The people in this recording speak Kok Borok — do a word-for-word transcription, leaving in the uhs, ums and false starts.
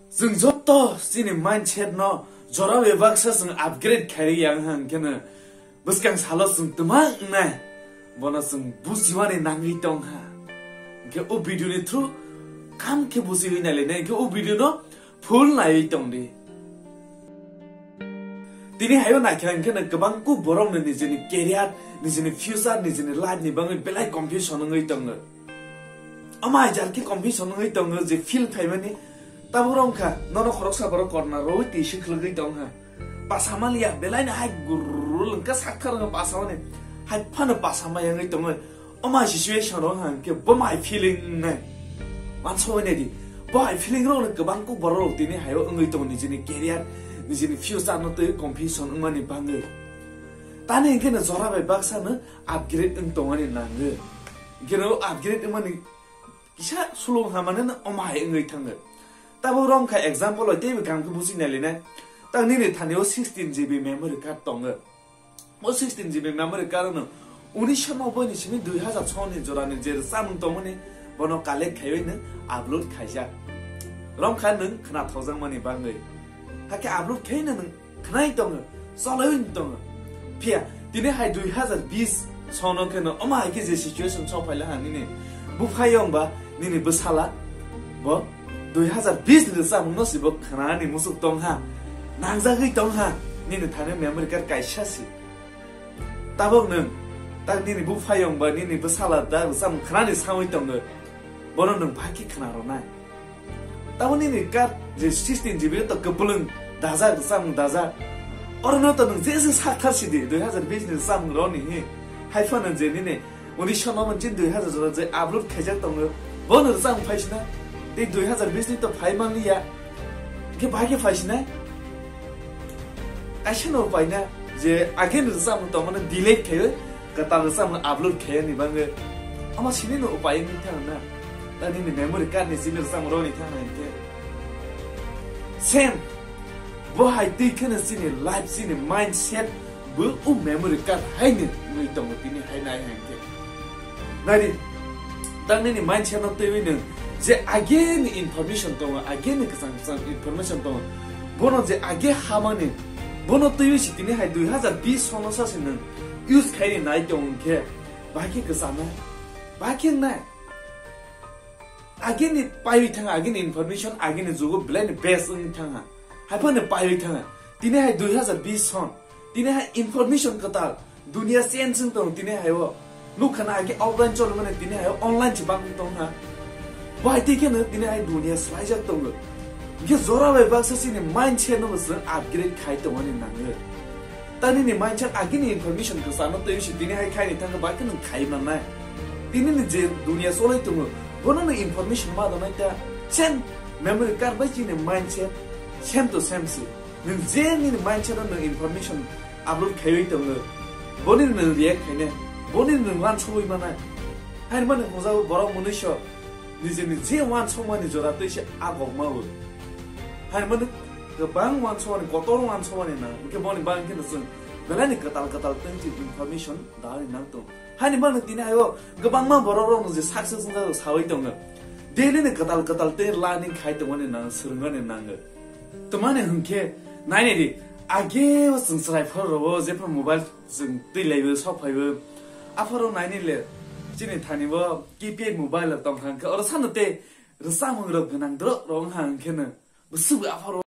Chwng joto chini mindset no jora bebaksa chwng upgrade khairi yang hang kheno bwskang salo chwng twma wngnai, bono chwng bujiwani nangwi tong ha. Hwnkhe o video ni through kam khe bujiwi nailainai, hwnkhe o video no full naiwi tong di. Tini hayo naikha hwnkhe no kwbang kuk borok no nijini career, nijini future, nijini life ni bagwi belai confusion wngwi tongo. Ama jar khe confusion wngwi tongo je feel khaimani. Tabuk rong kha, nono khoroksa borok korna rwi twi se khwlwgwi tong ha. Pasa maliya, belai no hai gurul wngkha sakha rwngkha pasa mani. Hai phano pasa maya wngwi tongo. Oma situation rok hang khe bo mai feeling wngnai. Mansa wngnai di. Bo hai feeling rok no kwbang kuk borok rok tini hayo wngwi tongo nijini career, nijini future no twi confusion wngmani bagwi. Tani hwnkhe no jora bai baksa no upgrade wng tongmani nango. Hwnkhe no upgrade wngmani kisa sulung hamani no oma hai wngwi thango. Tabuk rong kha example bai teibo kam khe busi nailinai. Tang nini thani o sixteen G B memory card tongo. O sixteen G B memory card no unisho nobboi ni simi dui hazar soni jora ni je samung tongmani bono collect khaiwi no upload khaijak. Rong kha nwng khna thokjakmani bagwi. Hakhe upload khai no nwng khnai tongo, cholaiwi tongo. Phiya tini hai dui hazar bis sono kheno omo hai khe je situation sok phaila ha nini buphayong ba nini bwsala bo dui hazar bis ni rwchapmung no si bo khnani muchuk tong ha, nangjagwi tong ha, nini thani memory card kaisa si. Tabok nwng tak nini buphayong ba nini bwsala da rwchapmung khnani sangwi tongo, bono nwng bhai khe khna rwnai. Tamo nini card je sixteen G B to kwplwng dajak, rwchapmung dajak. Orono to nwng je je sak thar sidi, dui hazar bis ni rwchapmung roni hi. Hai phano je nini unisho nobboi chin dui hazar jora je upload khaijak tongo, bono rwchapmung phai sina. Tei dui hazar bis ni to phai manliya. Khe bai khe phai sina. Kaisa no upai na je again rwchapmung tongmani delete khaiwi kwtal rwchapmung upload khaiyani bagwi. Ama sini no upai wngwi thang na. Ta nini memory card ni simi rwchapmung roni thang na hinkhe. Same. Bo hai twi kheno chini life, chini mindset bo o memory card hai ni wngwi tongo tini hai nai hai khe. Nari, tang nini mindset no twiwi nwng je ageni information tongo, ageni kwchang kwchang information tongo, bono je age hamani, bono twiwi si tini hai dui hazar bis sono sa si nwng use khaini nai tong khe, bahai khe kwchana, bahai khe nai. Ageni paiwi thanga, ageni information, ageni jugo belai ni best wngwi thanga. Hai phano paiwi thanga. Tini hai dui hazar bis son. Tini hai information kwtal. Dunia change wng tongo tini hai o. Nukha na age offline choli mani tini hai o online se bangwi tong ha. Bo hai twi kheno tini hai dunia swlaijak tongo. Hwnkhe jora bai baksa chini mindset no bo chwng upgrade khai tongmani nango. Ta nini mindset agini information kwchano twi si tini hai khaini thangkhe bai khe nwng khai mannai. Tini ni je dunia cholai tongo, bono nwng information ma donai ta same memory card bai chini mindset same to same si. Nwng je nini mindset o nwng information upload khaiwi tongo, boni nwng react khainai, boni nwng uansugwi manai. Haini mani hwnjago borok mwnwiso nijeni je uansukmani jora twi se agok mawo. Haini mani kwbang uansukmani, kotor uansukmani nang, hwnkhe boni bagwi kheno chwng belai ni kwtal kwtal tei information dahai nang tong. Haini bagwi tini ayo kwbangma borok rok no je success wngjago sawi tongo. Daily ni kwtal kwtal tei learning khai tongmani nang, swrwngmani nango. Twmani hwnkhe nainai di, age o chwng chwrai phoro rogo jephru mobile chwng twi laibo sok phaibo. Apharo nainai le chini thani bo keypad mobile tong kha hwnkhe oro sano tei rwchapmung rok gwnang drok rok wng kha hwnkhe no bwswk apharo